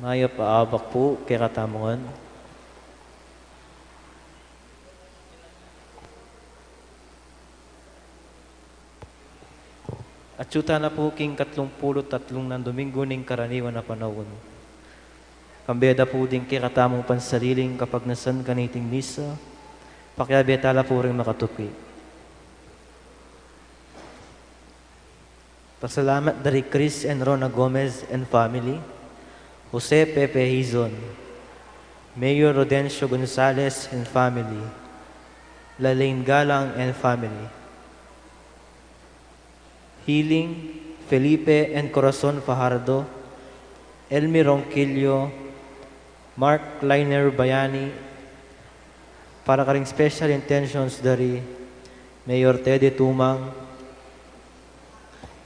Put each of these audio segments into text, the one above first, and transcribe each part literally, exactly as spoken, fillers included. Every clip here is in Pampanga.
Mayap a abak pu kekatamu ngan. Atyu tana pu king katlung pulu't tatlung nang Domingo ning karaniwan a panaun. Kambe da pu ding kekatamung pansaliling kapagnasan kaniting misa, pakiabe tala pu ring makatuki. Pasalamat da ri Chris and Rona Gomez and family, Jose Pepe Hizon, Mayor Rodencio Gonzalez and family, Lalaine Galang and family, Healing, Felipe and Corazon Fajardo, Elmi Ronquillo, Mark Liner Bayani, para karing special intentions da ri Mayor Teddy Tumang,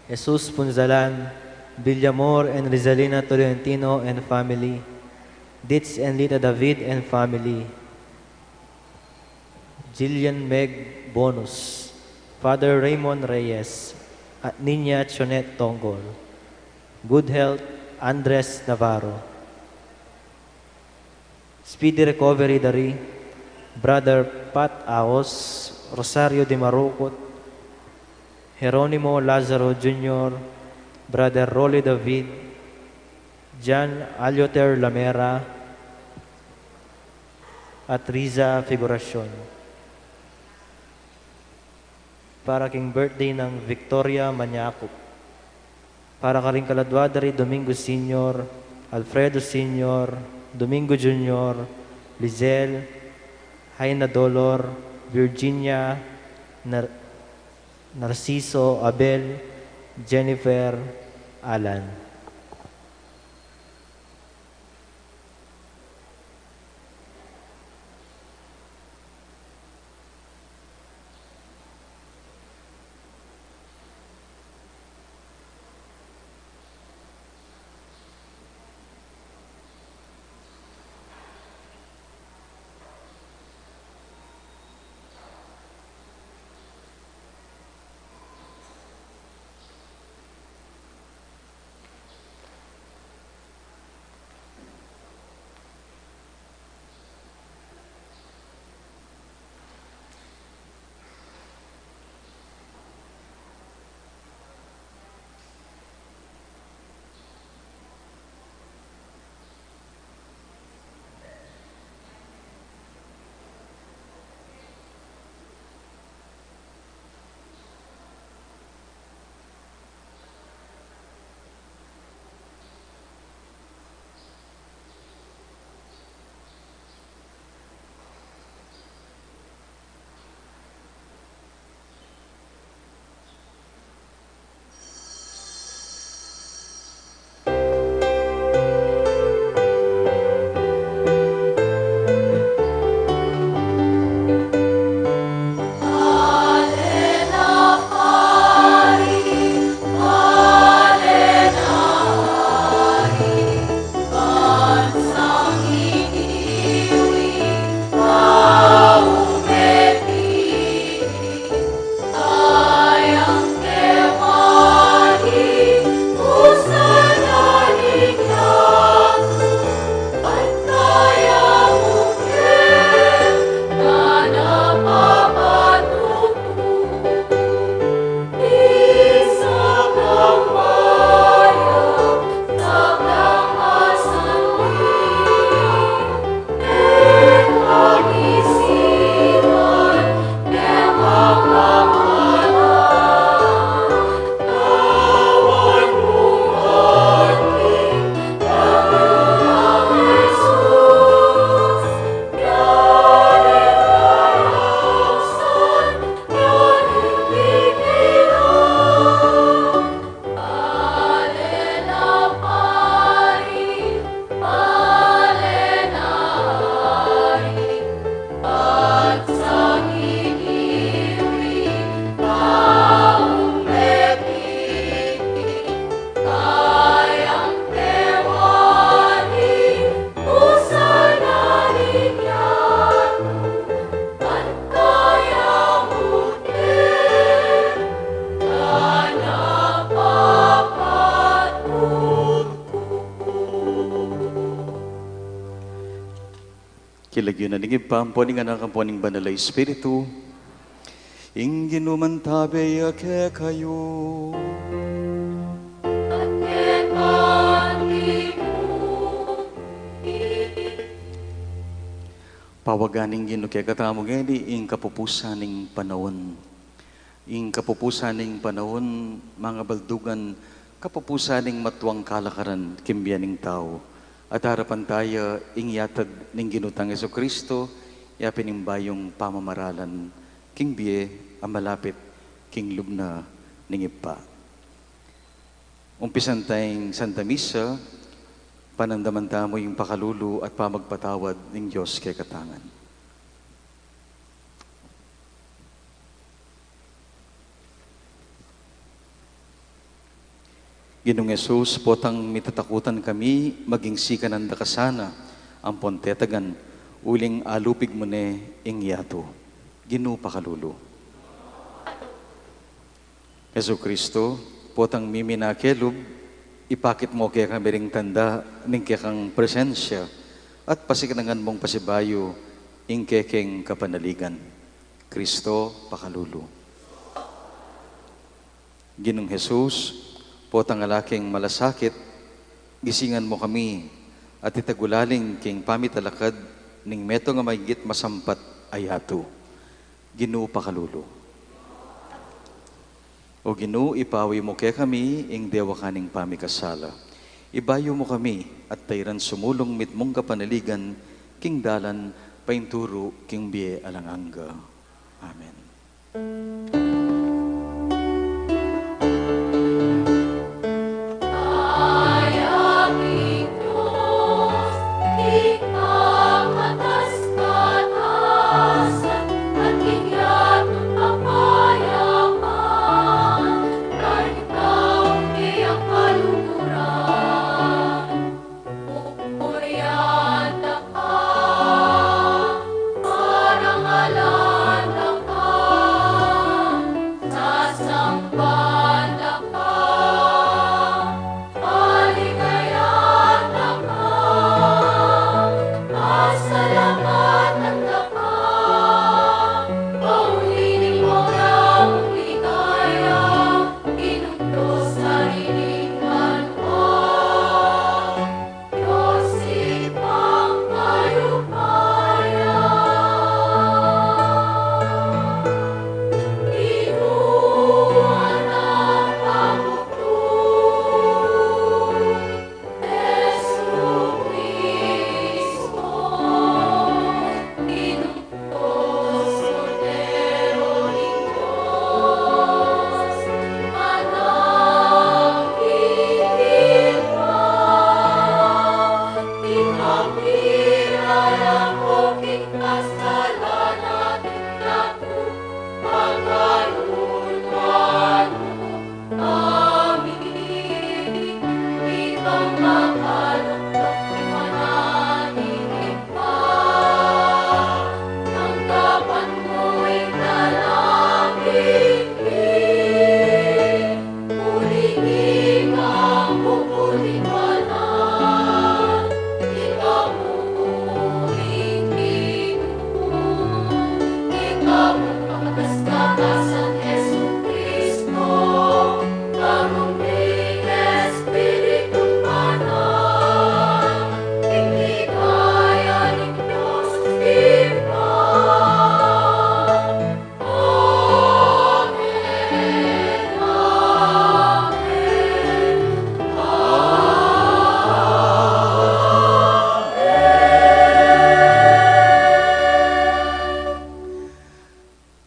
Jesus Punzalan, Villamor and Rizalina Tolentino and family, Ditz and Lita David and family, Jillian Meg Bonus, Father Raymond Reyes, at Niña Chonette Tongol. Good health, Andres Navarro. Speedy recovery da ri Brother Pat Aos, Rosario Di Marucut, Jeronimo Lazaro Junior, Brother Rolly David, Jan Alioter Lamera, at Riza Figuracion. Para king birthday nang Victoria Maniacup. Para karing kaladua da ri Domingo Senior, Alfredo Senior, Domingo Junior, Lizelle, Haina Dolor, Virginia, Nar-, Narciso, Abel, Jennifer, Alan. Lagyu na ning Ibpa, ampo ning Anak, ampo ning Banal a Espiritu. Ing Ginu mantabe ya kekayu. Pawagan ning Ginu kekatamu ngeni ing kapupusan ning panaun. Ing kapupusan ning panaun, manga baldugan, kapupusan ning matuang kalakaran king bie ning tau. At arapan taya ing yatad ning Ginu tang Jesucristo, yapin ing bayung pamamaralan king bie a malapit king lub na ning Ibpa. Umpisan tayang Santa Misa, panamdaman tamu ing pakalulu at pamagpatawad ning Dios kekatangan. Ginung Jesus, potang mitatakutan kami, maging sikanan da ka sana ampon tetagan, uling alupig mu ne ing yatu. Ginu, pakalulu. Jesucristo, potang miminake lub, ipakit mu kekami ring tanda ning kekang presensya at pasiknangan mung pasibayu ing kekeng kapanaligan. Cristo, pakalulu. Ginung Jesus, potang ala keng malasakit, gisingan mu kami at itagulaling king pamitalakad ning metung a maigit masampat a yatu. Ginu, pakalulu. O Ginu, ipawi mu kekami ing dewakan ning pamikasala. Ibayu mu kami at tairan sumulung mitmung kapanaligan king dalan painturu king bie alang angga. Amen.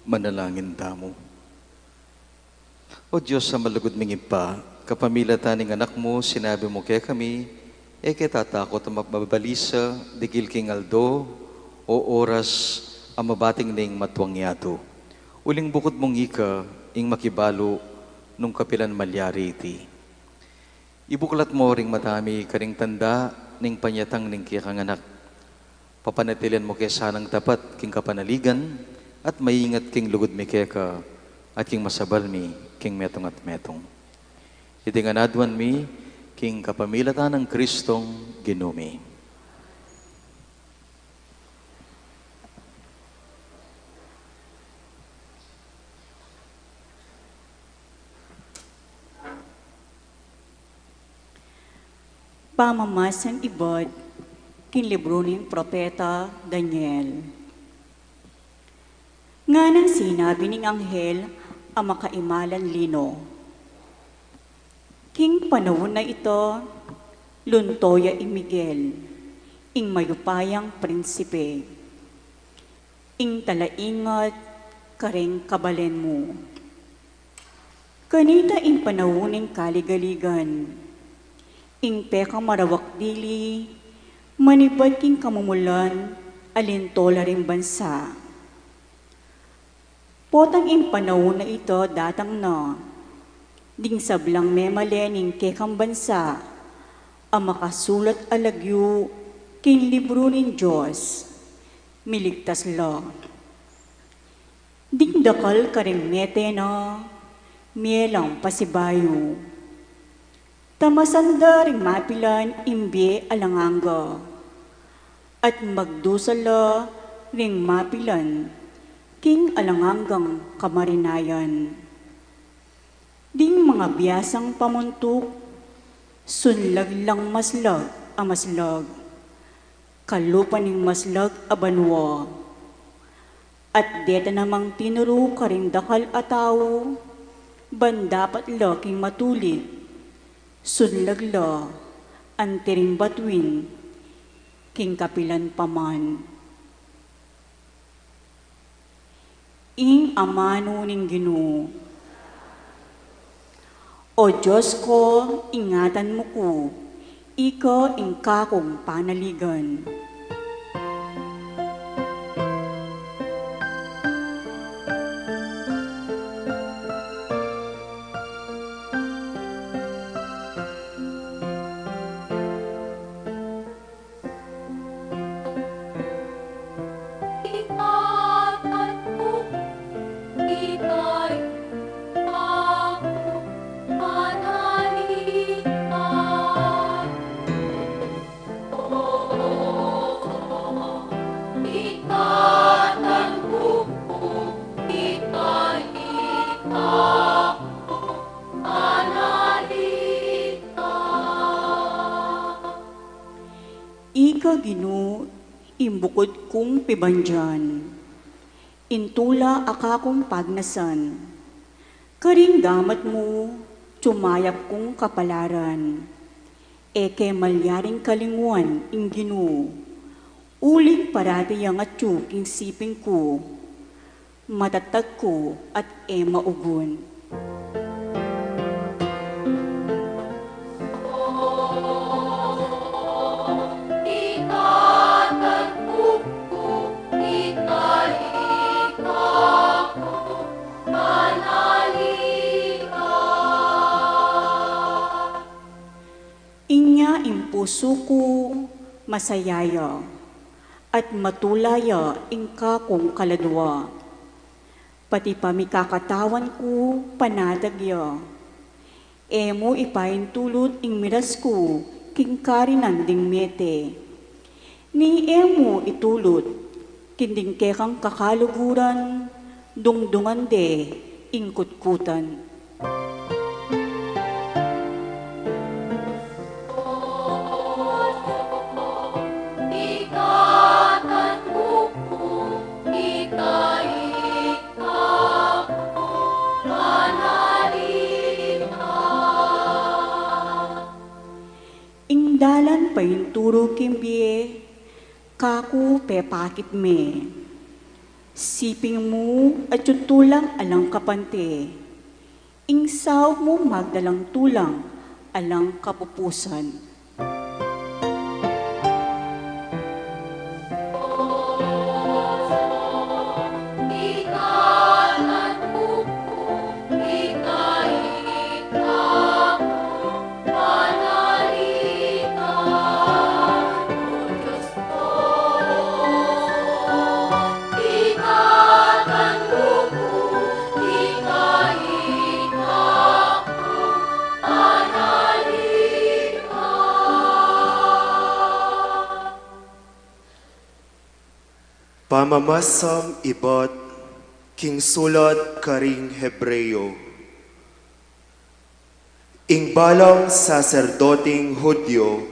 Manalangin tamu. O Dios a malugud ming Ibpa, kapamilatan ning Anak mu, sinabi mu kekami, e ke tatakut a mababalisa dikil king aldo o oras a mabating ning matuang yatu. Uling bukud mung ika ing makibalu nung kapilan malyari iti. Ibuklat mu ring mata mi karing tanda ning panyatang ning kekang Anak. Papanatilian mu ke sanang tapat king kapanaligan at maingat king lugud mi keka at king masabal mi king metung at metung. Iti ngan aduan mi king kapamilatan nang Kristong Ginu mi. Pamamasang ibat king libru ning propeta Daniel. Nganang sinabi ning anghel a makaimalan lino, king panaun a ita, lunto ya i Miguel, ing mayupayang prinsipe, ing talaingat kareng kabalen mu. Kanita ing panaun ning kaligaligan, ing pekamarawak dili, manibat king kamumulan a linto la ring bansa. Potang ing panaun a ita datang na, ding sablang memalen ning kekang bansa a makasulat a lagyu king libru ning Dios, miligtas la. Ding dakal kareng mete na, mie lang pasibayu. Tamasan da ring mapilan ing bie alang angga, at magdusa la ring mapilan king alang anggang kamarinayan. Ding mangabiasang pamuntuk, sunlag lang maslag a maslag, kalupa ning maslag a banua. At deta namang tinuru karing dakal a tau, ban dapat la king matulid, sunlag la anti ring batuin king kapilan pa man. Ing amanu ning Ginu. O Dios ko, ingatan mu ku, ika ing kakung panaligan. Ika Ginu, ing bukud kung pibandian, ing tula a kakung pagnasan. Karing gamat mu, tumayap kung kapalaran. E ke malyaring kalinguan ing Ginu, uling parati yang atyu king siping ku. Matatag ku at e maugun. Inya ing pusu ku masaya ya, at matula ya ing kakung kaladua. Pati pamikakatawan ku panatag ya. E mu ipaintulut ing miras ku king karinan ding mete. Ni e mu itulut king ding kekang kakaluguran, dungdungan de ing kutkutan. Ing dalan painturu king bie, kaku pepakit me. Siping mu atyu tulang alang kapante. Ing saup mu magdalang tulang alang kapupusan. Pamamasang ibat king sulat karing Hebreo. Ing balang saserdoting Hudyo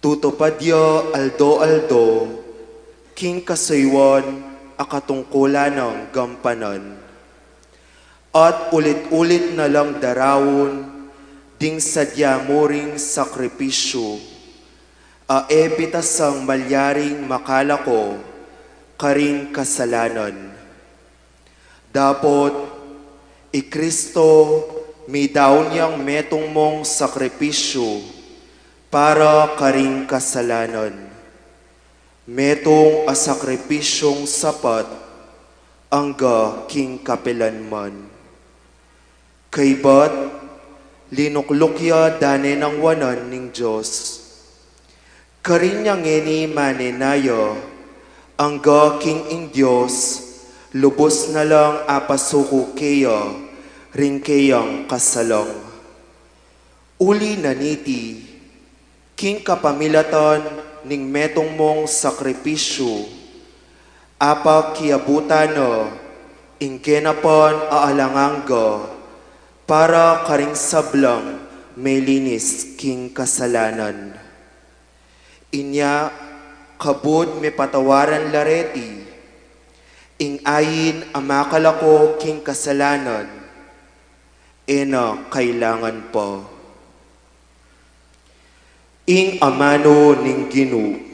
Tutupad ya aldo-aldo king kasuyuan a katungkulan nang gampanan. At ulit-ulit na lang daraun ding sadya mu ring sakripisyu, a e bitasang malyaring makalako karing kasalanan. Dapot i Kristo midaun yang metung mung sakripisyu para karing kasalanan. Metung a sakripisyung sapat angga king kapilanman. Kaybat, linukluk ya dane nang wanan ning Dios. Karin ya ngeni manenaya angga king ing Dios lubus na lang apasuku keya ring keyang kasalang. Uli na niti, king kapamilatan ning metung mung sakripisyu, apakiabutan na ing genapan a alang angga para karing sablang melinis king kasalanan. Inya, kabud mipatawaran la reti, ing ain a makalako king kasalanan, e na kailangan pa. Ing amanu ning Ginu.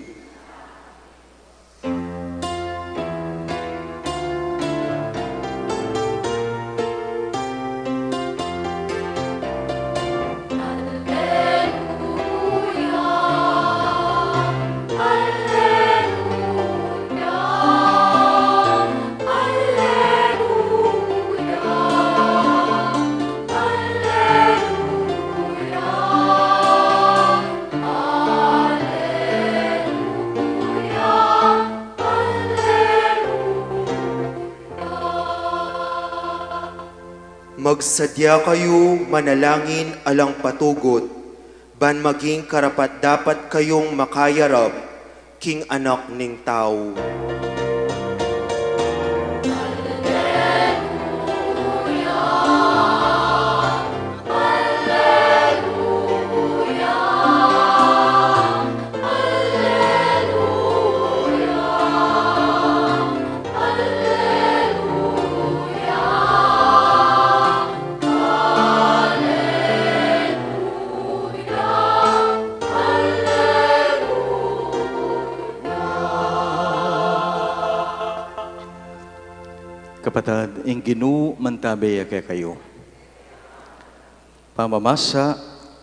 Magsadya kayu manalangin alang patugut, ban maging karapat-dapat kayung makayarap king Anak ning Tau. Kapatad, ing Ginu mantabe ya kekayu. Pamamasa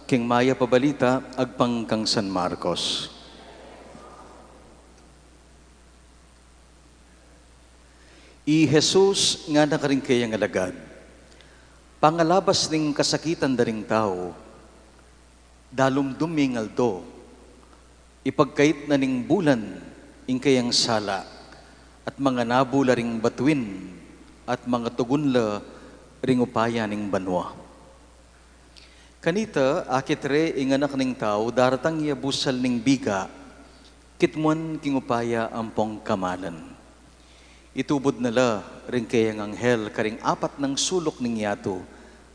king Mayap a Balita agpang kang San Marcos. I Jesus ngana karing keyang alagad, pangalabas ning kasakitan da ring tau, dalumdum ing aldo, ipagkait na ning bulan ing keyang sala, at manganabu la ring batuin, at mangatugun la ring upaya ning banua. Kanita, akit re ing Anak ning Tau daratang ya busal ning biga, kitmuan king upaya ampong kamalan. Itubud na la ring keyang anghel karing apat nang suluk ning yatu,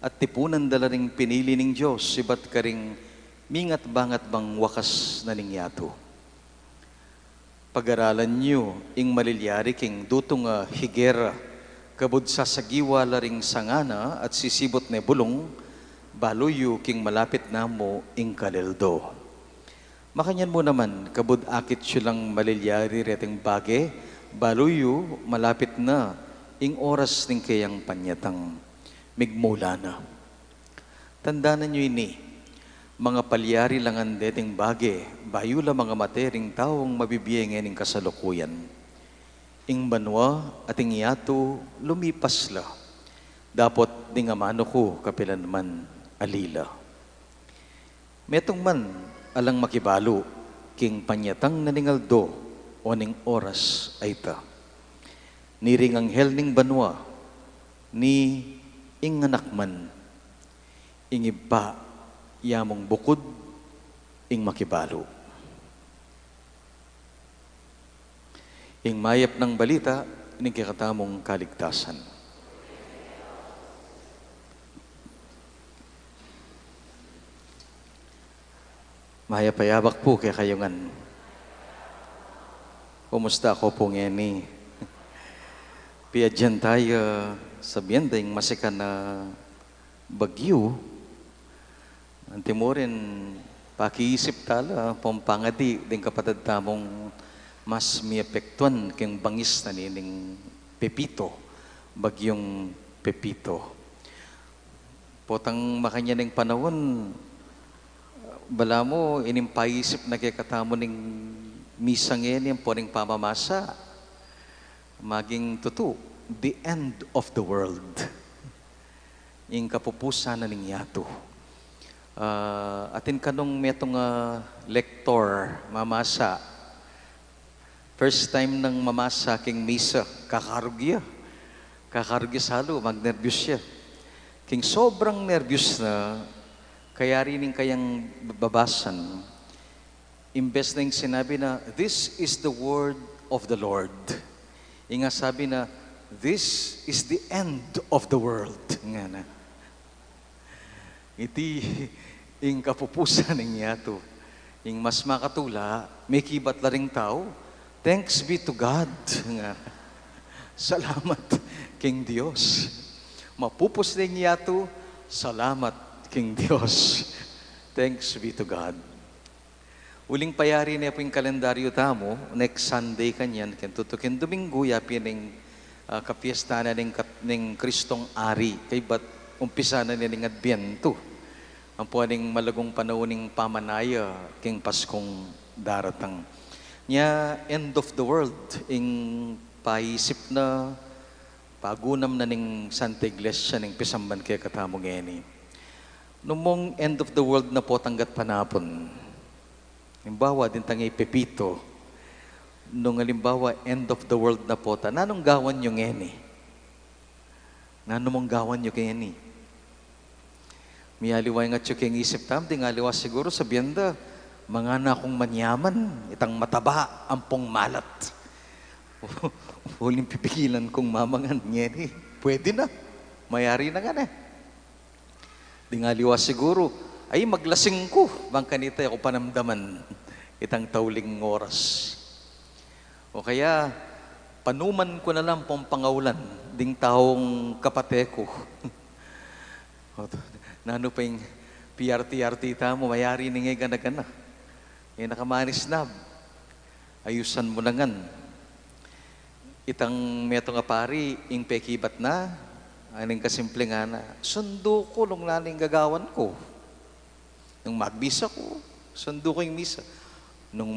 at tipunan da la ring pinili ning Dios ibat karing mingatbangatbang wakas na ning yatu. Pagaralan yu ing malilyari king dutung a higera, kabud sasagiwa la ring sanga na at sisibut ne bulung, balu yu king malapit na mu ing kalildo. Makanyan mu naman, kabud akit yu lang malilyari reting bage, balu yu malapit na ing oras ning keyang panyatang. Migmula na. Tandanan yu ini, mangapalyari la ngan deting bage, bayu la mangamate ring taung mabibie ngening kasalukuyan. Ing banua at ing yatu lumipas la, dapot ding amanu ku kapilan man ali la. Metung man alang makibalu king panyatang na ning aldo o ning oras a ita, ni ring anghel ning banua, ni ing anak man, ing Ibpa ya mung bukud ing makibalu. Ing mayap nang balita ning kekatamung kaligtasan. Mayap a yabak pu kekayu ngan. Kumusta ko pu ngeni? Piadyan taya, sabian da ing masikan a bagyu. Anti murin, pakiisip tala, pung pangadi ding kapatad tamung mas miepektuan keng bangis na nining Pepito, bagyung Pepito. Potang makanyan ing panaun, balamu, ining paisip na kekatamu ning misa ngeni, ampo ning pamamasa, maging tutu, the end of the world. Ing kapupusan na ning yatu. Ah, atin kanung metung a lektor, mamasa. First time nang mamasa king misa, kakarug ya. Kakarug ya salu, magnerbyos ya. King sobrang nerbyos na, kayari ning kayang babasan, imbes na ing sinabi na, "This is the word of the Lord," ing sabi na, "This is the end of the world," ngana. Iti ing kapupusan ning yatu. Ing mas makatula, mekibat la ring tau, "Thanks be to God," nga. Salamat king Dios. Mapupus ning yatu, "Salamat king Dios." Thanks be to God. Uling payari ne pu ing kalendaryu tamu, next Sunday kanyan, keng tutuking Duminggu, yapin ing, ah, kapiesta na ning kat-, ning Kristong Ari, kaybat umpisa na ning Adbyento. Ampo ning malagung panaun ning pamanaya king Paskung daratang. Nya, end of the world, ing paisip na, pagunam na ning Santa Iglesia ning pisamban kekatamu ngeni. Nung mung end of the world na potang gatpanapun. Halimbawa, dintang i Pepito, nung halimbawa, end of the world na pota, nanung gawan yu ngeni? Nanu mung gawan yu ngeni? Miyaliwa ing atyu king isip tam, ding aliwa siguru sabian da, "Mangana kung manyaman, itang mataba, ampong malat." Uling pipigilan kung mamangan ngeni. Pwede na. Mayari na ngan e. Ding aliwa siguru, "Ay, maglasing ku, bang kanita e ku panamdaman itang tauling oras." O kaya, "Panuman ku na lang pung pangaulan ding taung kapate ku." O, nanu pa ing piarti-arti tamu, mayari ning e gana-gana. E na ka manisnab. Ayusan mu na ngan. Itang metung a pari, ing pekibat na, aning kasimple ngana, "Sundu ku nung nanu ing gagawan ku. Nung magmisa ku, sundu ku ing misa. Nung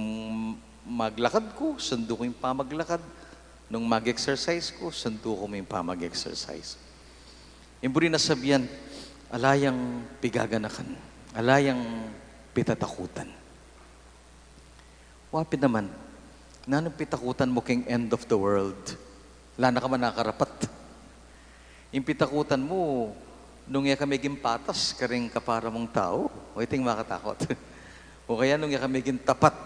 maglakad ku, sundu ku ing pamaglakad. Nung mag-exercise ku, sundu ku ing pamag-exercise." Ing buri na sabian, ala yang pigaganakan, ala yang pitatakutan. Wa pin naman, nanung pitakutan mu king end of the world? Ala na ka man akarapat. Ing pitakutan mu, nung e ka meging patas karing kapara mung tau, o iting makatakut. O kaya nung e ka meging tapat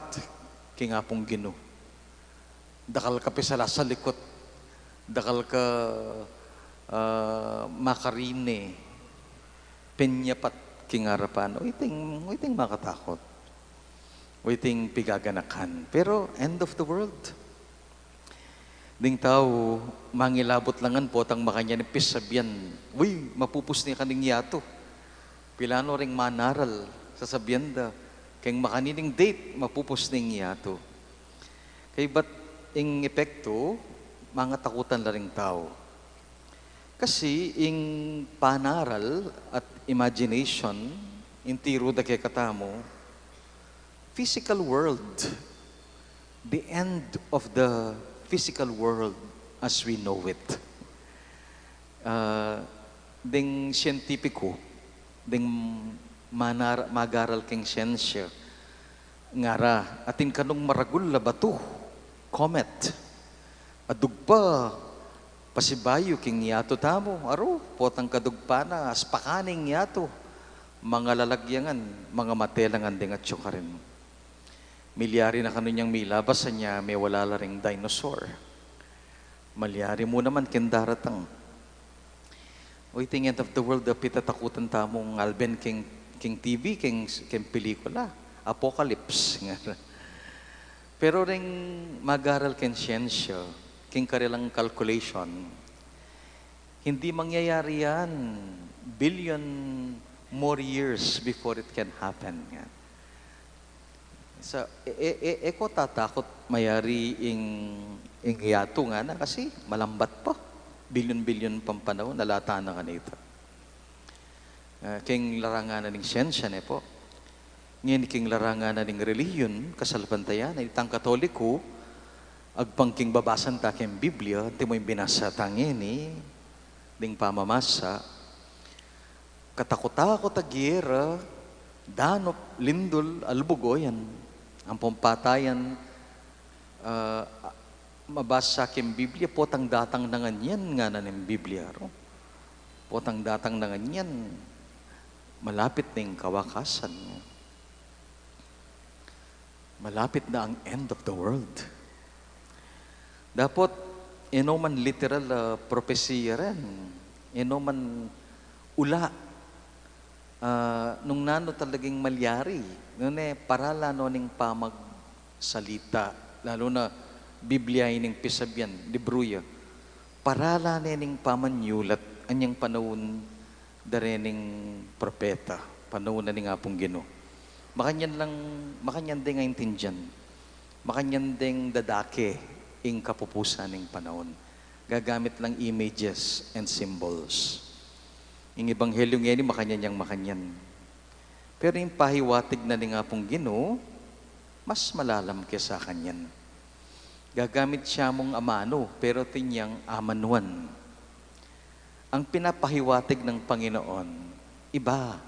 king Apung Ginu. Dakal ka pisalasalikut, dakal ka, ah, makarine, penyapat king arapan. O iting, o iting makatakut. O iting pigaganakan. Pero end of the world. Ding tau, mangilabut la ngan potang makanyan ing pisabian, "Uy, mapupus ne kaning yatu." Pilanu ring manaral, sasabian da, "Keng makanining date, mapupus ne ing yatu." Kaybat ing epektu, mangatakutan la ring tau. Kasi ing panaral at imagination, ing tiru da kekatamu, physical world, the end of the physical world as we know it. Ah, ding siyentipiku, ding manar-, magaral keng siyensya, ngara, atin kanung maragul a batu, comet, a dugpa pasibayu king yatu tamu, aru, potang kadugpa na, aspakan ing yatu, mangalalagyangan, mangamate la ngan ding atyu karin. Milyari na kanu nyang milabas, anya mewala la ring dinosaur. Malyari mu naman king daratang. O iting end of the world a pitatakutan tamung alben king, king T V, king, king pelikula. Apocalypse, nga. Pero ring mag-aral king siyensya, king karilang calculation, hindi mangyayari yan billion more years before it can happen, nga. Sa, e, e, e, e ko tatakut mayari ing, ing yatu, ngana, kasi malambat pa. Billion-billion pang panaun, ala tana kanita. Ah, king larangan na ning siyensya, ne pu. Ngeni king larangan na ning relihiyon, kasalpantayanan, itang Katoliko, agpang king babasan ta king Biblia, antimo ing binasa ta ngeni, ding pamamasa, katakut-takut a giyera, danup, lindul, albug, o yan. Ampong patayan, ah, mabasa king Biblia, potang datang na ngan yan, ngana ning Biblia, ro. Potang datang na ngan yan, malapit na ing kawakasan. Malapit na ang end of the world. Dapot, e no man literal, ah, propesya rin. E no man ula. Ah, nung nanu talagang malyari. Nune, parala no ning pamagsalita. Lalu na, Biblia ining pisabian, libru ya. Parala ne ning pamanyulat, anyang panaun da rening propeta, panaun na ning Apung Ginu. Makanyan lang, makanyan deng aintindian. Makanyan deng dadake ing kapupusan ning panaun. Gagamit lang images and symbols. Ing ebanghelyo ngeni makanyan yang makanyan. Pero ing pahiwatig na ning Apung Ginu, mas malalam kesa kanyan. Gagamit siya mung amanu, pero atin yang amanuan. Ang pinapahiwatig ng Panginoon, iba.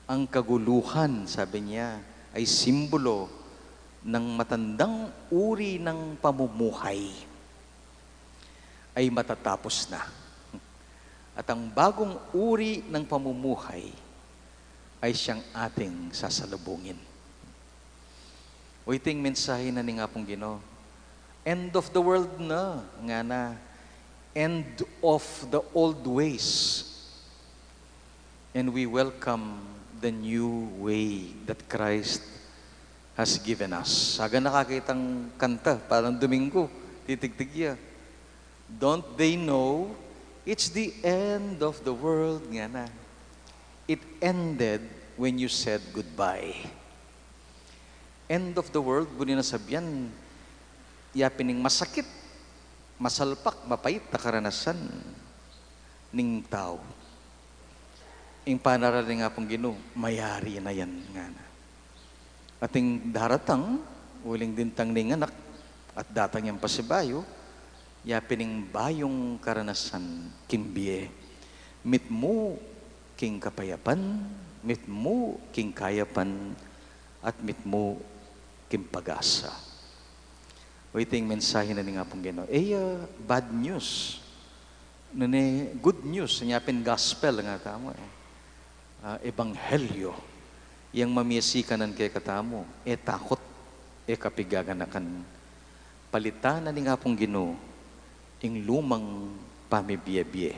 Ang kaguluhan, sabi niya, ay simbolo ng matandang uri ng pamumuhay ay matatapos na. At ang bagong uri ng pamumuhay ay siyang ating sasalubungin. O, ito ing mensahe na ning Apung Ginu. End of the world na, ngana. End of the old ways. And we welcome the new way that Christ has given us. Aga na kakitang kanta, parang Domingo, titigtig ya. Don't they know it's the end of the world, ngana. It ended when you said goodbye. End of the world, buri na sabian, ya pin ing masakit, masalpak, mapait a karanasan ning tau. Ing panaral ning Apung Ginu, mayari na yan, ngana. Ating daratang, uling dintang ning anak, at datang yang pasibayu, ya pin ing bayung karanasan king bie. Mitmu king kapayapan, mitmu king kayapan, at mitmu king pag-asa. O, ito ing mensahe na ning Apung Ginu. E ya bad news. Nune, good news, nya pin gospel nga tamu, e. Ah, ebanghelyo. Yang mamiasi kanan kekatamu, e takut, e kapigaganakan. Palitan na ning Apung Ginu ing lumang pamibie-bie.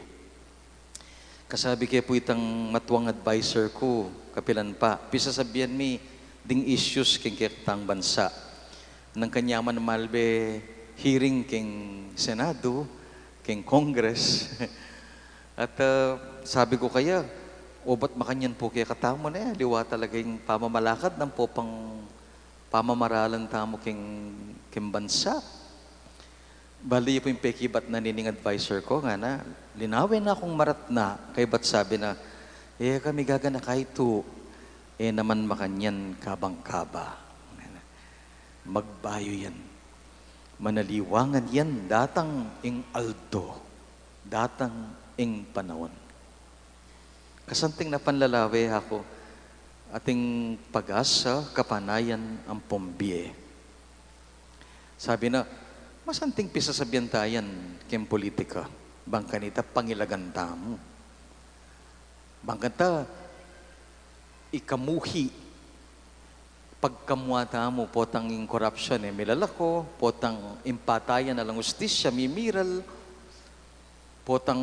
Kasabi ke pu itang matuang adviser ku, kapilan pa, pisasabian mi ding issues king kekatang bansa. Nang kanyaman malbe hearing king Senado, king Congress. At, ah, sabi ku kaya, obat makanyan pu kekatamu ne, aliwa talaga ing pamamalakad nang popang pamamaralan tamu king, king bansa. Bali pu ing pekibat na nining adviser ku, ngana, linawen na kung maratna, kaybat sabi na, e kami gaganaka itu, e naman makanyan kabang-kaba. Magbayu yan. Manaliwangan yan, datang ing aldo, datang ing panaun. Kasanting na panlalawe aku, ating pag-asa, kapanayan ampong bie. Sabi na, masanting pisasabian ta yan king politika, bang kanita pangilagan tamu. Bang kanita ikamuhi, pagkamua tamu, potang ing korapsyon e milalako, potang ing patayan alang ustisya mimiral, potang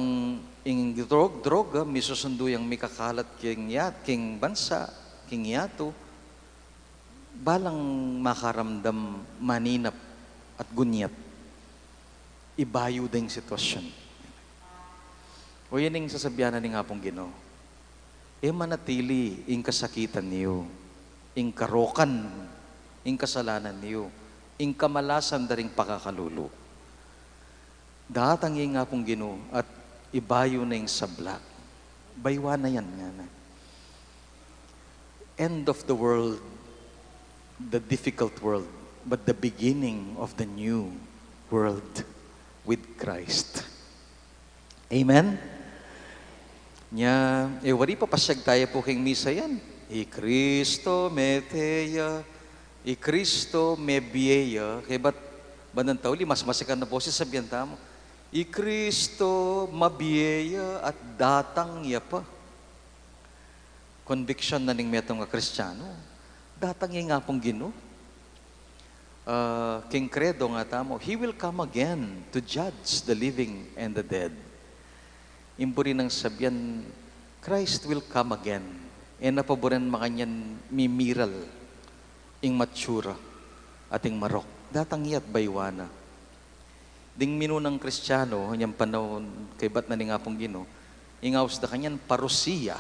ing drog-, droga misusundu yang mikakalat king yat-, king bansa, king yatu. Balang makaramdam maninap at gunyat, ibayu da ing sitwasyun. O yan ing sasabian na ning Apung Ginu, e manatili ing kasakitan yu, ing karokan, ing kasalanan yu, ing kamalasan da ring pakakalulu. Datang ing Apung Ginu at ibayu na ing sabla. Bayuan na yan, ngana. End of the world, the difficult world, but the beginning of the new world with Christ. Amen? Nya, e wari pa pasiag taya pu king misa yan. I Kristo mete ya, i Kristo mebie ya, kaybat bandang tauli mas masikan na boses sabian tamu, i Kristo mabie ya at datang ya pa. Conviction na ning metung a Kristiyanu, datang ya ing Apung Ginu. Ah, king Kredo ngana tamu, "He will come again to judge the living and the dead." Ing buri nang sabian, "Christ will come again." E na pa buren makanyan mimiral ing matsura at ing marok. Datang ya at bayuan na. Ding minunang Kristiyanu, inyang panaun kaybat na ning Apung Ginu, ing aus da kanyan parousia.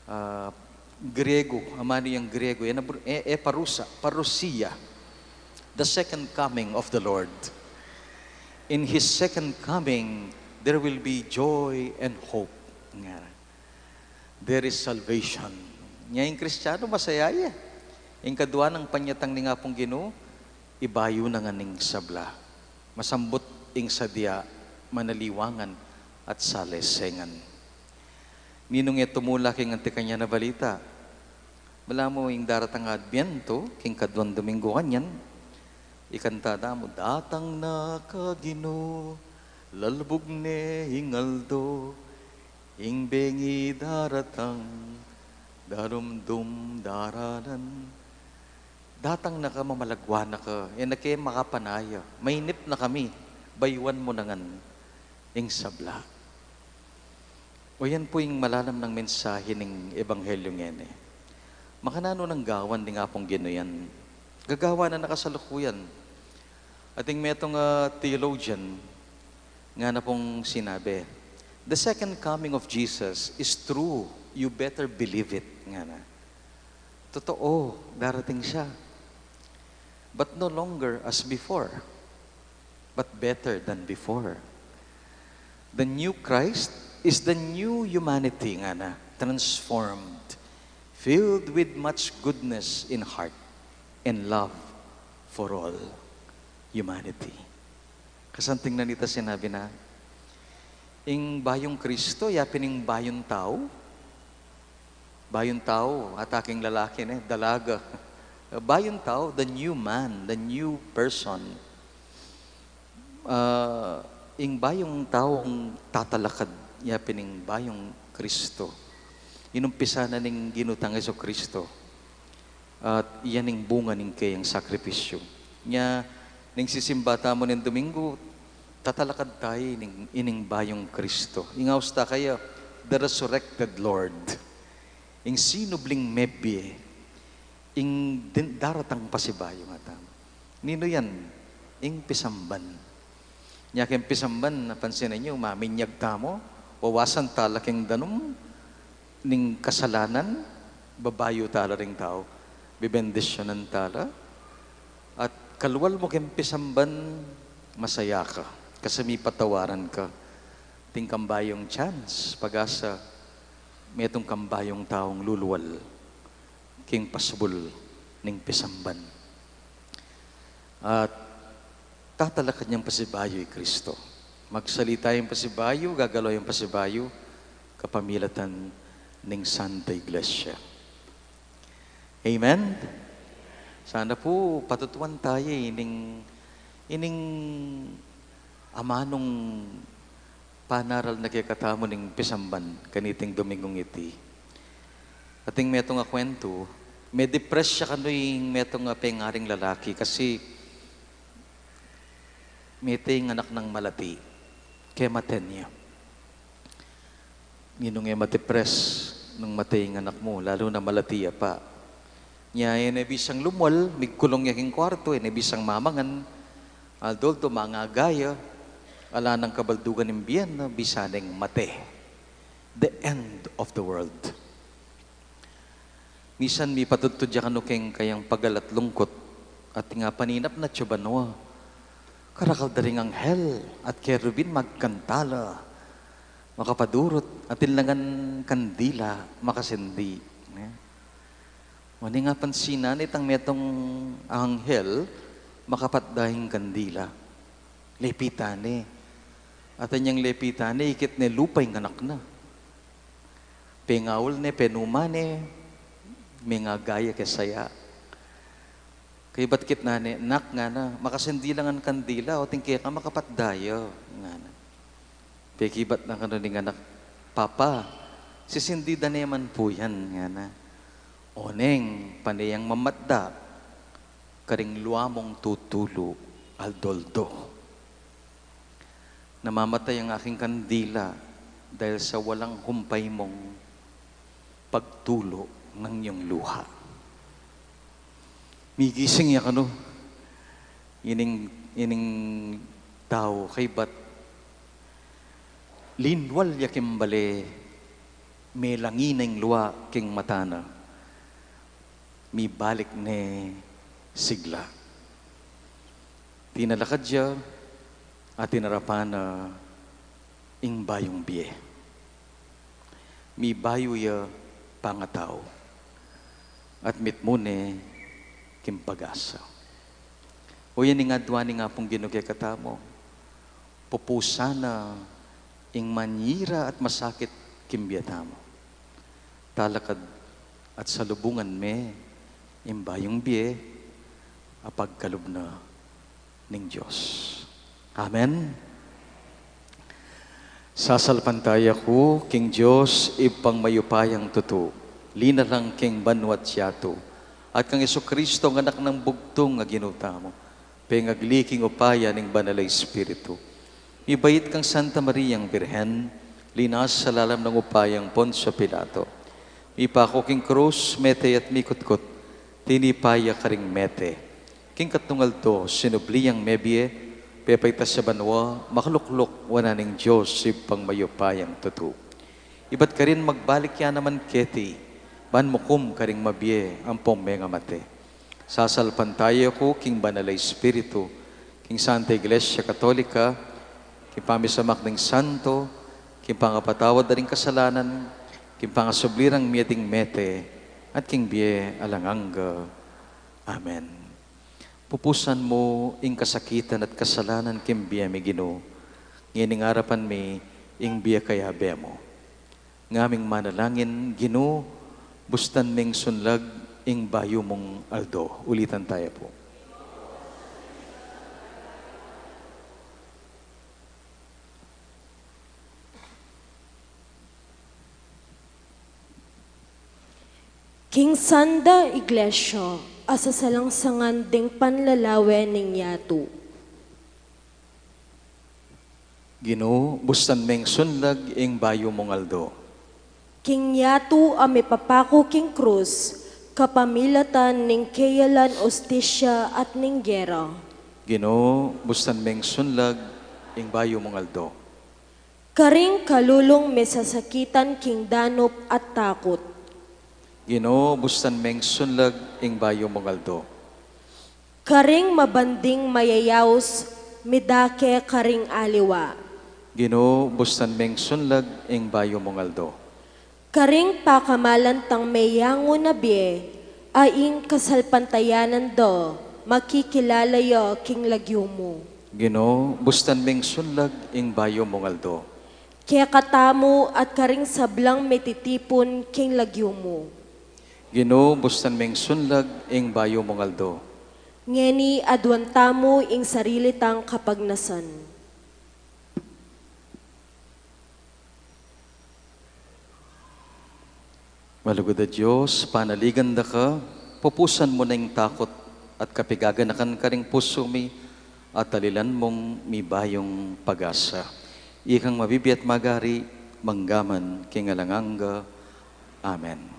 Ah, Griego, amanu yang Griego, e, e parousa, parousia, the second coming of the Lord. In His second coming, there will be joy and hope. Ngana. There is salvation. Nya ing Kristiyanu masaya ya. Ing kadua nang panyatang ning Apung Ginu, ibayu na ngan ing sabla. Masambut ing sadya, manaliwangan at salesengan. Ninung e tumula king anti kanyan a balita? Balamu ing daratang Adbientu, king kaduang Duminggu kanyan, ikanta da mu, "Datang na ka Ginu, lalbug ne ing aldo, ing bengi daratang, darumdum daralan." Datang na ka, mamalagwa na ka, e na ke makapanaya, mainip na kami, bayuan mu na ngan ing sabla. O yan pu ing malalam nang mensahe ning Ebanghelyo ngeni. Makananu nang gawan ning Apung Ginu yan? Gagawan na na kasalukuyan. Ating metung a theologian, ngana pung sinabi, "The second coming of Jesus is true. You better believe it," ngana. Totoo, darating siya. But no longer as before, but better than before. The new Christ is the new humanity, ngana, transformed, filled with much goodness in heart and love for all humanity. Kasanting na nita sinabi na, ing bayung Kristo, yapin ing bayung tau. Bayung tau, ataking lalaki ne, dalaga. Bayung tau, the new man, the new person. Ah, ing bayung tau ing tatalakad, yapin ing bayung Kristo. Inumpisa na ning Ginu tang Jesucristo. At yan ing bunga ning keyang sakripisyu. Nya, ning sisimba tamu ning Duminggu, tatalakad tayu ining, ining bayung Kristo. Ing aus ta kaya, the resurrected Lord. Ing sinubling mebie, ing din-, daratang pasibayu ngana tamu. Ninu yan? Ing pisamban. Nya keng pisamban, napansin na yu, maminyag tamu, wawasan tala keng danum ning kasalanan, babayu tala ring tau, bibendisyonan tala, at kalual mu keng pisamban, masaya ka, kasi mipatawaran ka. Atin kang bayung chance, pag-asa, metung kang bayung taung lulual king pasubul ning pisamban. At tatalakad yang pasibayu i Kristo. Magsalita yang pasibayu, gagalaw yang pasibayu, kapamilatan ning Santa Iglesia. Amen? Sana pu patutuan tayu ining, ining amanung panaral na kekatamu ning pisamban kaniting Domingung iti. Ating metung a kuwentu, me-depress ya kanu ing metung a pengaring lalaki kasi mete ing anak nang malati, kematen ya. Ninung e ma-depress nung mate ing anak mu, lalu na malati ya pa? Nya, e ne bisang lumual, migkulung ya king kuartu, e ne bisang mamangan, aldo-aldo mangaga ya, ala nang kabaldugan ing bie na, bisa neng mate. The end of the world. Misan mipatudtud ya kanu king kayang pagal at lungkut, at nga paninap na tsa banua. Karakal da ring anghel at kerubin magkanta la, makapadurut, atin la ngan kandila, makasindi. Ne? Wane nga pansinan ne itang metung anghel, makapatda ing kandila. Lepitan ne. At anyang lepitan ne, ikit ne lupa ing anak na. Pengaul ne, penuma ne, mengaga ya ke saya. Kaybat kitnan ne, "Nak," ngana, "makasindi la ngan kandila, o atin keka makapatda ya," ngana. Pekibat na kanu ning anak, "Papa, sisindi da ne man pu yan," ngana. "Oneng, pane yang mamatda karing lua mung tutulu aldo-aldo. Namamatay ang aking kandila dahil sa walang humpay mung pagtulu ng iyong luha." Migising ya kanu ining, ining tau, kaybat linwal ya king bale, melangi na ing lua king mata na, mibalik ne sigla. Tinalakad ya at tinarapan na ing bayung bie. Mibayu ya pangatau at mitmu ne king pag-asa. O yan ing adwan ning Apung Ginu kekatamu, pupusan na ing manyira at masakit king bie tamu. Talakad at salubungan me ing bayung bie a pagkalub na ning Dios. Amen. Sasalpantaya ku king Dios, Ibpang mayupayang tutu, linalang king banua't yatu, at kang Jesucristo, ang Anak nang bugtung a Ginu tamu, pengagli king upaya ning Banal a Espiritu, mibait kang Santa Mariang Birhen, linasa lalam ning upayang Poncio Pilato, mipaku king krus, mete at mikutkut, tinipa ya karing mete. King katlung aldo, sinubli yang mebie, pepaitas ya banua, makalukluk wanan ning Dios Ibpang mayupayang tutu. Ibat karin magbalik ya naman keti, ban mukum karing mabie ampong mengamate. Sasalpantaya ku king Banal a Espiritu, king Santa Iglesia Katolika, king pamisamak ning santo, king pangapatawad da ring kasalanan, king pangasubli rang mie ding mete, at king bie alang angga. Amen. Pupusan mu ing kasakitan at kasalanan king bie mi, Ginu, ngening arapan mi ing bie kayabe mu. Ngaming manalangin, Ginu, bustan meng sunlag ing bayu mung aldo. Ulitan taya pu. King Santa Iglesia a sasalangsangan ding panlalawe ning yatu. Ginu, bustan meng sunlag ing bayu mung aldo. King yatu a mipapaku king krus, kapamilatan ning keyalan, ustisya at ning gera. Ginu, bustan meng sunlag ing bayu mung aldo. Karing kalulung misasakitan king danup at takut. Ginu, bustan meng sunlag ing bayu mung aldo. Karing mabanding mayayaus, midake karing aliwa. Ginu, bustan meng sunlag ing bayu mung aldo. Karing pakamalan tang meyangu na bie, a ing kasalpantayanan da, makikilala ya king lagyu mu. Ginu, bustan meng sunlag ing bayu mung aldo. Kekatamu at karing sablang mititipun king lagyu mu. Ginu, bustan meng sunlag ing bayu mung aldo. Ngeni aduan tamu ing sarili tang kapagnasan. Malugud a Dios, panaligan da ka, pupusan mu na ing takut at kapigaganakan karing pusu mi, at talilan mung mibayung pag-asa. Ikang mabibie at magari, manggaman king alang angga. Amen.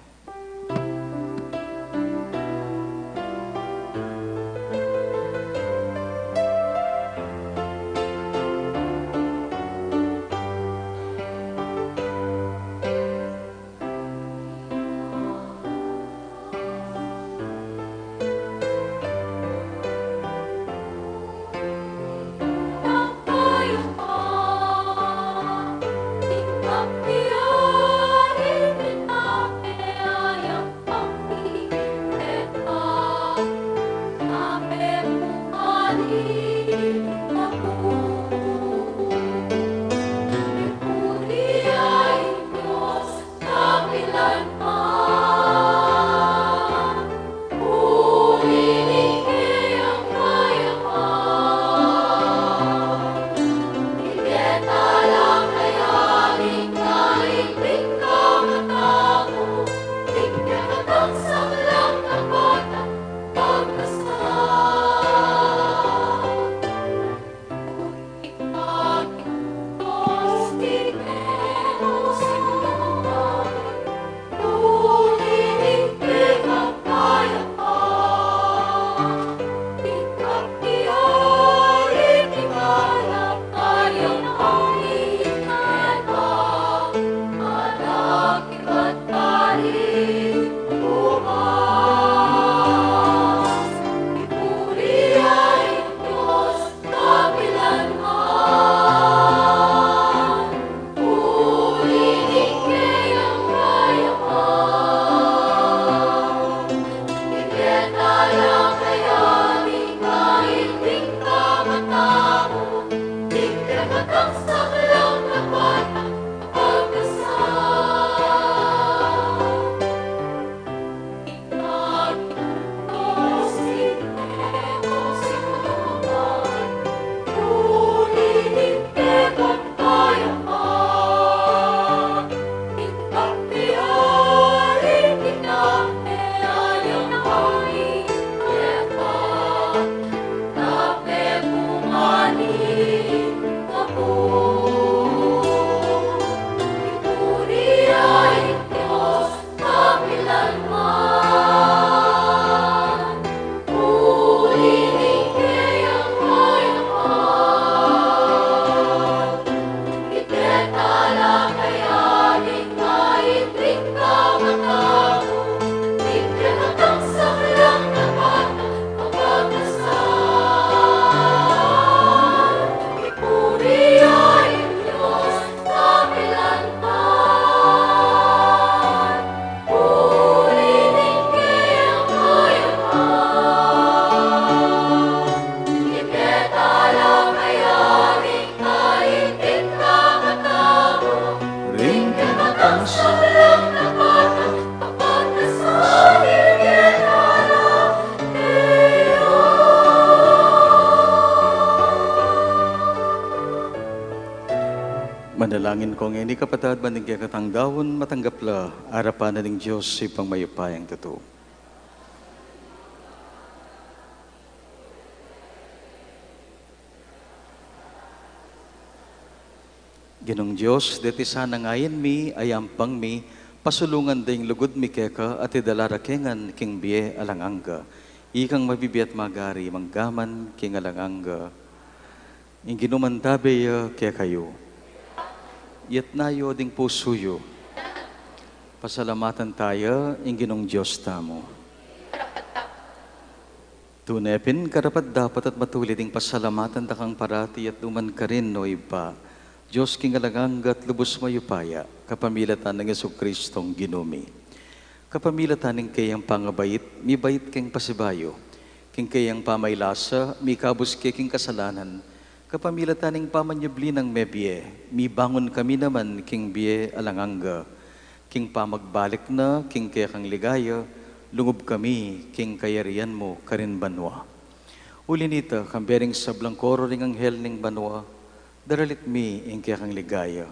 Manalangin ko ngeni, kapatad, ban ing kekatang daun matanggap la arapan na ning Dios Ibpang mayupayang tutu. Ginung Dios, deti sana ing ain mi, ayampang mi, pasulungan da ing lugud mi keka at idala ra ke ngan king bie alang angga. Ikang mabibie at magari mangga man king alang angga. Ing Ginu mantabe ya kekayu. Itas yu ding pusu yu. Pasalamatan taya ing Ginung Dios tamu. Tune pin karapat-dapat at matulid ing pasalamatan da kang parati at nu man karin, O Ibpa, Dios king alang angga at lubus mayupaya, kapamilatan nang Jesucristong Ginu mi. Kapamilatan ning keyang pangabait, mibait keng pasibayu, king keyang pamaylasa, mikabus ke king kasalanan, kapamilatan ning pamanyubli nang mebie, mibangun kami naman king bie alang angga, king pamagbalik na king kekang ligaya, lungub kami king kayarian mu karin banua. Uli nita, kambe ring sablang koro ring anghel ning banua, daralit mi ing kekang ligaya.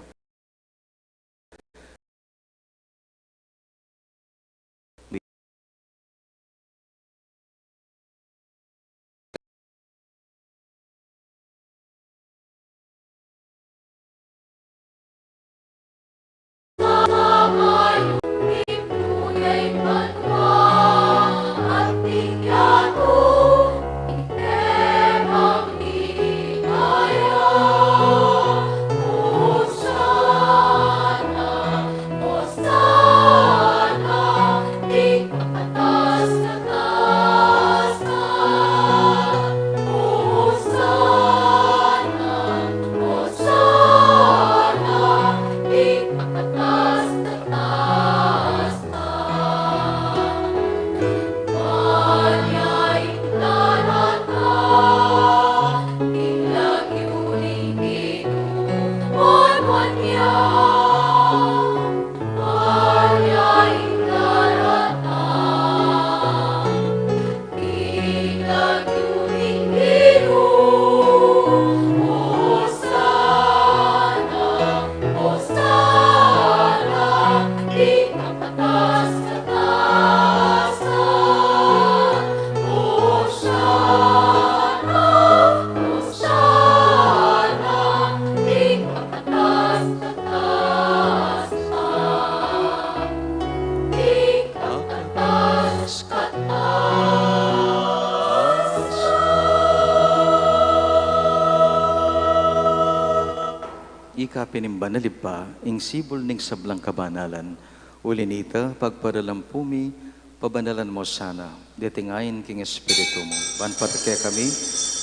Ika pin ing banal, Ibpa, ing sibul ning sablang kabanalan. Uli nita, pagparalampu mi, pabanalan mu sana deting ain king Espiritu mu, ban para kekami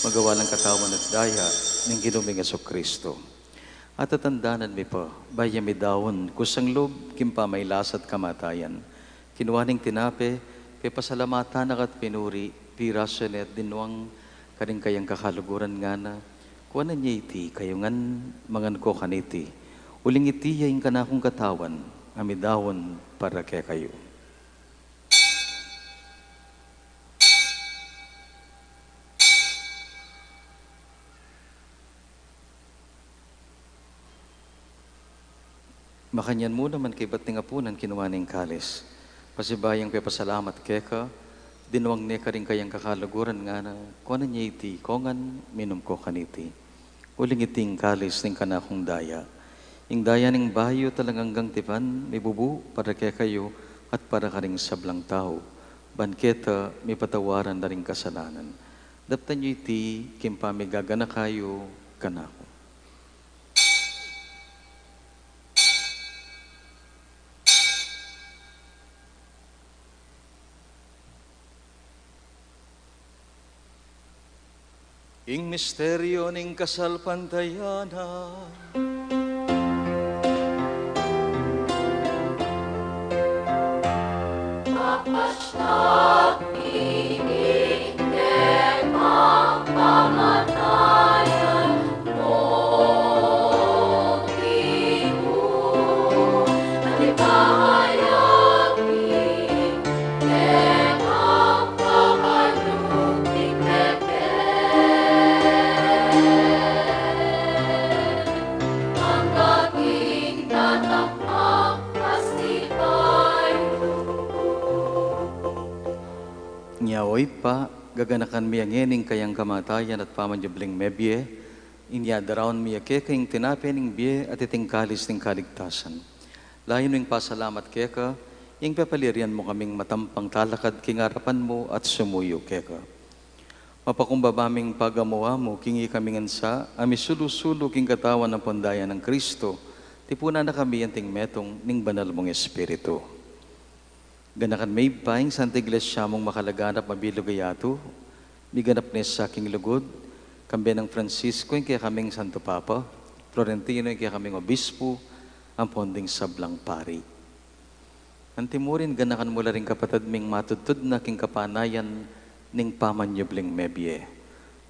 magawa lang katawan at daya ning Ginu ming Jesucristo. At tatandanan mi pa, bayu mi daun kusang lub king pamaylasa at kamatayan, kinua ne ing tinape, pepasalamatan na ka at pinuri, pirasu ne at dinwang, karing kayang kakaluguran ngana, Kuanan ye iti, kayu ngan mangan ko kaniti, uling iti ya ing kanakung katawan, a midaun para kekayu. Makanyan mu naman kaybat ning apunan, kinua ne ing kalis, pasibayu yang pepasalamat keka, dinuang ne karing kayang kakaluguran, ngana, kuanan ye iti, ika ngan minum ko kaniti, uling iti ing kalis ning kanakung daya, ing daya ning bayu at alang anggang tipan, mibubu para kekayu at para karing sablang tau, ban keta mipatawaran da ring kasalanan. Daptan yu iti king pamigaganaka yu kanaku. Ing misteryu ning kasalpantayanan. Nya o Ibpa, gaganakan mi ya ngeni ing kayang kamatayan at pamanyubling mebie, inya daraun mi ya keka ing tinape ning bie at iting kalis ning kaligtasan. Layun ming pasalamat keka, ing pepalirian mu kaming matampang talakad king arapan mu at sumuyu keka. Mapakumbaba ming pagamu-amu king ikami ngan sa, a misulu-sulu king katawan ampon daya nang Kristo, tipunan na kami anting metung ning banal mung Espiritu. Ganakan me Ibpa ing Santa Iglesia mung makalaganap, mabilug a yatu, miganap ne sa king lugud, kambe nang Francisco ing kekaming Santo Papa, Florentino ing kekaming Obispu, ampon ding sablang pari. Antimurin ganakan mu la ring kapatad ming matudtud na king kapanayan ning pamanyubling mebie,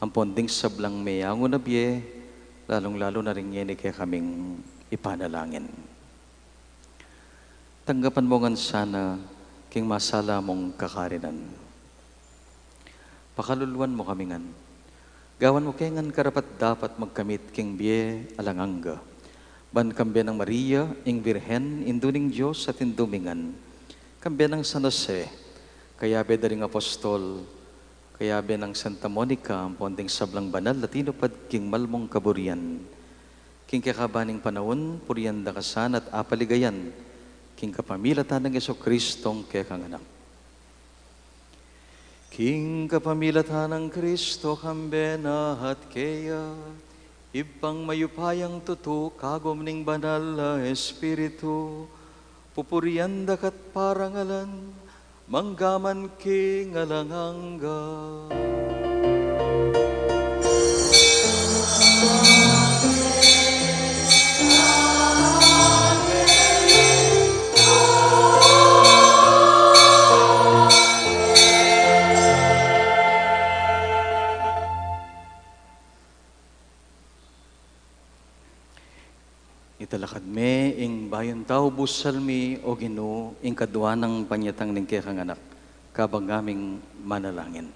ampon ding sablang meyangu na bie, lalung-lalu na ring ngeni kekaming ipanalangin. Tanggapan mu ngan sana king masala mung kakarinan. Pakaluluan mu kami ngan. Gawan mu ke ngan karapat-dapat magkamit king bie alang angga. Ban kambe nang Maria, ing Birhen, Indu ning Dios at Indu mi ngan. Kambe nang San Jose, kayabe da ring apostol, kayabe nang Santa Monica, ampon ding sablang banal a tinupad king mal mung kaburian. King kekaban ning panaun, purian da ka sana at apaligayan, king kapamilatan nang Jesucristong kekang Anak. King kapamilatan nang Kristo, kambe na at keya, Ibpang mayupayang tutu, kagum ning Banal a Espiritu, pupurian da ka't parangalan, mangga man king alang angga. Italakad me ing bayung tau, busal mi, O Ginu, ing kadua nang panyatang ning kekang Anak, kabang ngaming manalangin.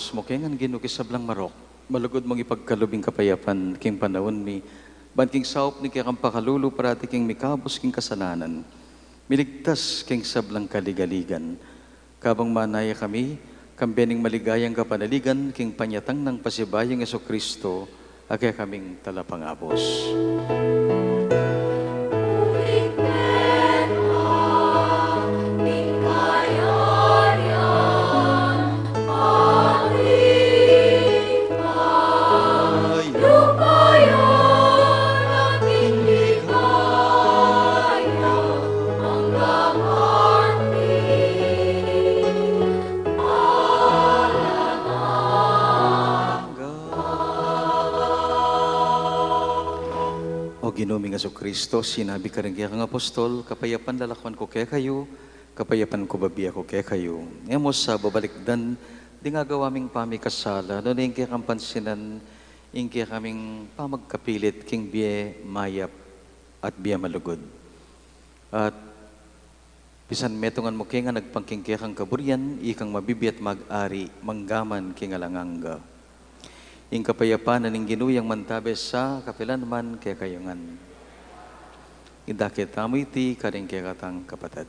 mu ke ngan, Ginu, king sablang marok. Malugud mung ipagkalub ing kapayapan king panaun mi, ban king saup ning kekang pakalulu parati keng mikabus king kasalanan, miligtas king sablang kaligaligan. Kabang manaya kami, kambe ning maligayang kapanaligan king panyatang nang pasibayung Jesucristo, a kekaming talapangabus. O Ginu ming Jesucristo, sinabi ka karing kekang apostol, "Kapayapan lalakwan ku kekayu, kapayapan ku bibie ku kekayu." E mu sa babalikdan ding agawa ming pamikasala, nune ing kekang pansinan ing kekaming pamagkapilit king bie mayap at bie malugud. At pisan metungan mu ke ngan agpang king kekang kaburian, ikang mabibie at mag-ari mangga man king alang angga. Ing kapayapan na ning Ginu yang mantabe sa kapilan man kekayu ngan. Idake tamu iti karing kekatang kapatad.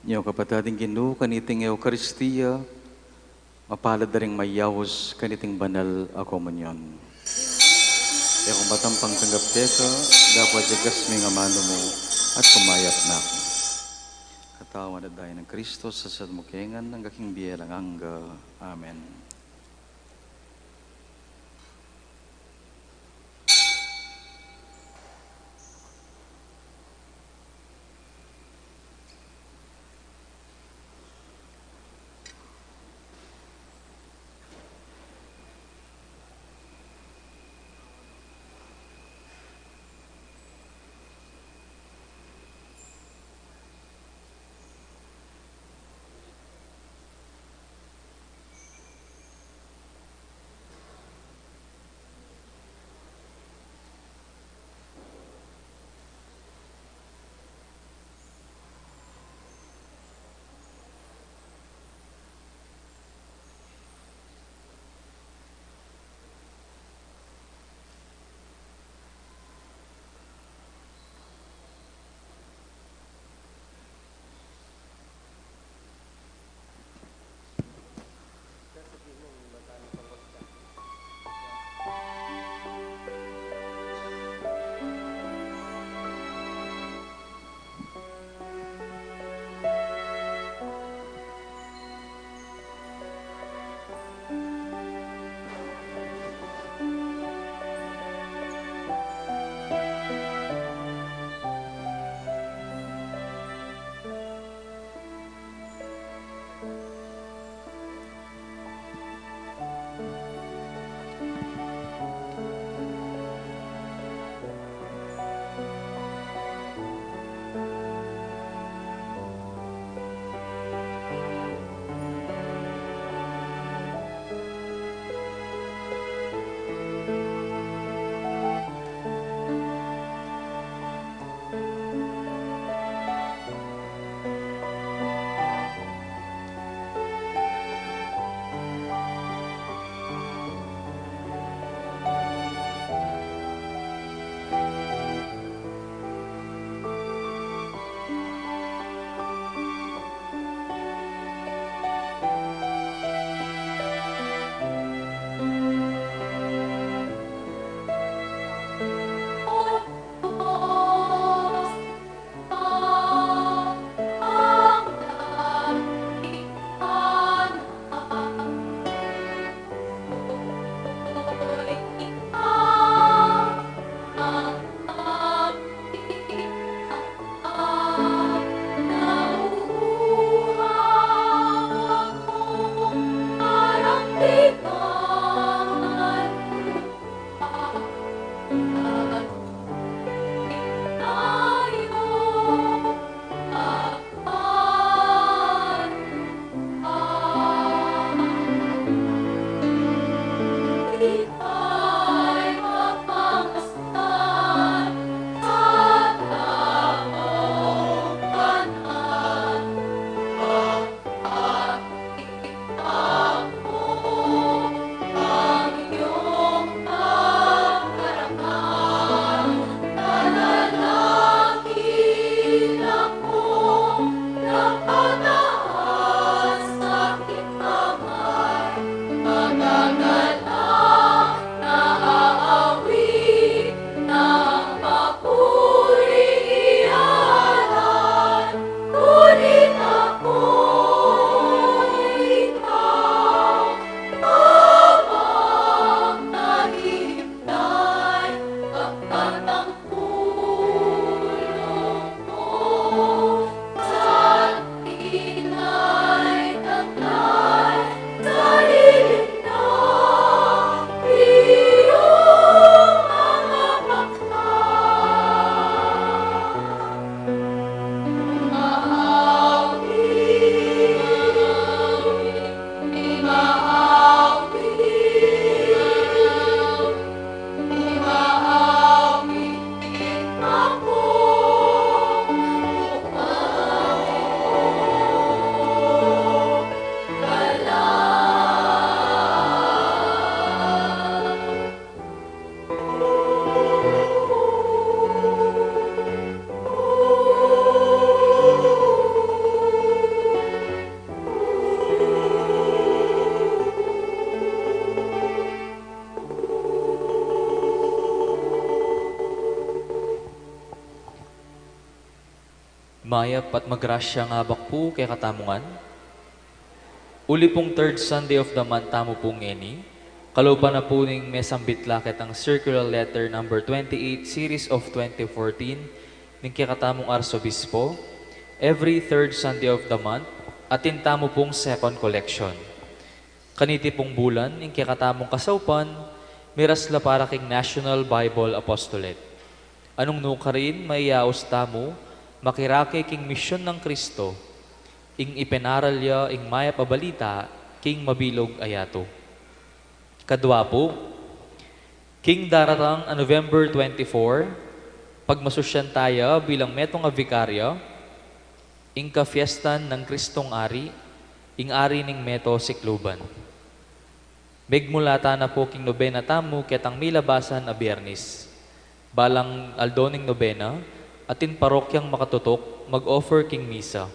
Nyo kapatad, ing Ginu kaniting Eukaristia, mapalad da ring mayaus kaniting banal a komunyon. E ku matampang tanggap keka, dapot yagas me ing amanu mu at kumayap na ku. Katawan at daya nang Kristo, sasad mu ke ngan angga king bie alang angga. Amen. Mayap at magrasyang abak pu kekatamu ngan. Uli pung third Sunday of the month tamu pu ngeni, kalupa na pu ning mesambit la ketang Circular Letter number twenty-eight, series of twenty fourteen, ning kekatamung Arsobispo, every third Sunday of the month, atin tamu pung second collection. Kaniti pung bulan, ing kekatamung kasaupan, miras la para king National Bible Apostolate. Anung nukarin, maiyaus tamu, makirake king misyun nang Kristo, ing ipinaral ya ing mayap a balita king mabilug a yatu. Kadwa pu, king daratang a November twenty-four, pagmasusyan taya bilang metung a vikarya, ing kafiestan nang Kristong Ari, ing Ari ning meto sikluban. Megmula ta na pu king nobena tamu ketang milabasan a Biernis. Balang aldo ning nobena, atin parokyang makatutuk mag-offer king misa.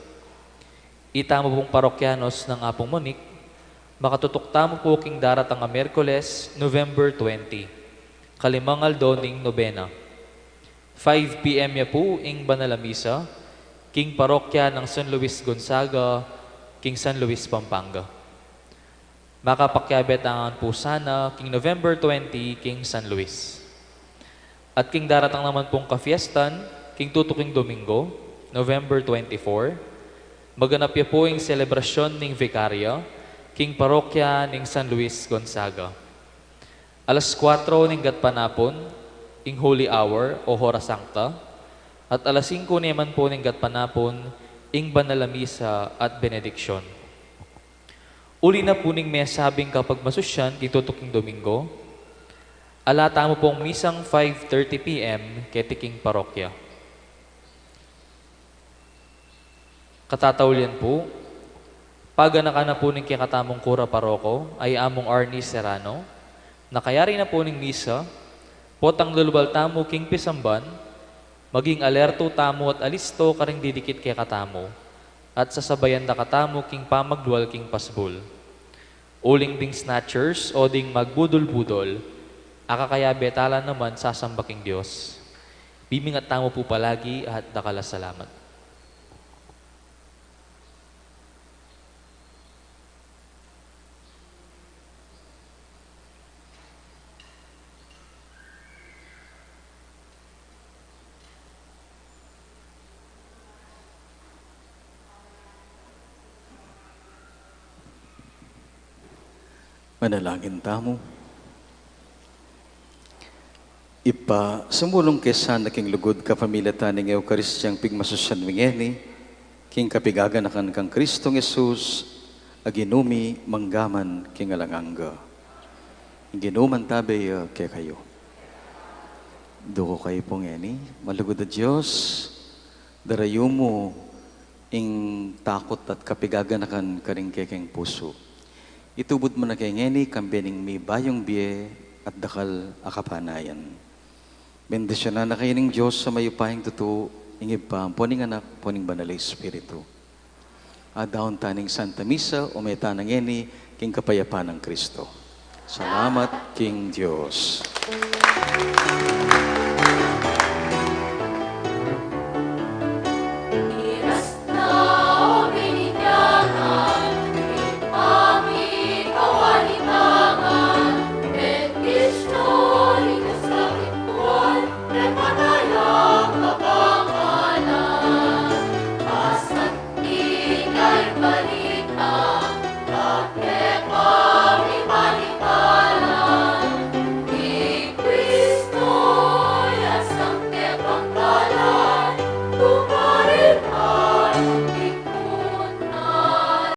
Itamu pung parokyanos nang Apung Monique, makatutuk tamu pu king daratang a Miyerkules, November twenty, kalimang aldo ning nobena. Five P M ya pu ing banal a misa king parokya nang San Luis Gonzaga, king San Luis, Pampanga. Makapakyabe ta ngan pu sana king November twenty king San Luis. At king daratang naman pung kafiestan, king tutuking Domingo, November twenty-four, maganap ya pu ing selebrasyon ning Vikarya king parokya ning San Luis Gonzaga. Alas kuwatro ning gatpanapun, ing Holy Hour o Hora Sancta, at alas singko naman pu ning gatpanapun, ing banal a misa at benediksyon. Uli na pu ning mesabing kapagmasusyan king tutuking Domingo, ala tamu pung misang five thirty P M keti king parokya. Katataulian pu, paganakan na pu ning kekatamung kura paroko, a i Among Arnie Serrano, na kayari na pu ning misa, potang lulubal tamu king pisamban, maging alerto tamu at alisto karing didikit kekatamu, at sasabayan da katamu king pamagdual king pasbul. Uling ding snatchers o ding magbudol-budol, akakayabe ta la naman sasamba king Dios. Bimingat tamu pu palagi at dakal a salamat. Manalangin tamu. Ibpa, sumulung ke sana king lugud kapamilatan ning Eukaristiyang pigmasusyan mi ngeni, king kapigaganakan kang Kristong Jesus, a Ginu mi manggaman king alang angga. Ing Ginu mantabe ya kekayu. Duku kayu pu ngeni. Malugud a Dios, darayu mu ing takut at kapigaganakan karing kekeng pusu. Itubud mu na ke ngeni kambe ning mibayung bie at dakal a kapanayan. Bendisyunan na kayu ning Dios a mayupayang tutu, ing Ibpa, ampo ning Anak, ampo ning Banal a Espiritu. Adaun ta ning Santa Misa, ume ta na ngeni king kapayapan nang Kristo. Salamat king Dios.